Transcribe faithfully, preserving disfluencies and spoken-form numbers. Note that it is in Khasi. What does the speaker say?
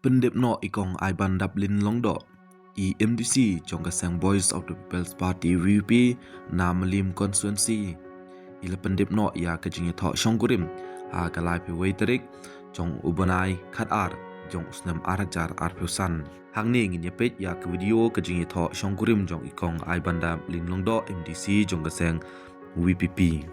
Pyndep noh i Kong Aibandaplin Lyngdoh, i M D C jong ka seng Voice of the People's Party, V P P, na Mylliem Constituency. I la pyndep noh ïa ka jingïathoh shongkurim ha ka laiphew wei tarik jong u bnai khatar jong u snem ar hajar arphew san. Hangne ngin ïa peit ïa ka video ka jingïathoh shongkurim jong i Kong Aibandaplin Lyngdoh, M D C jong ka seng V P P.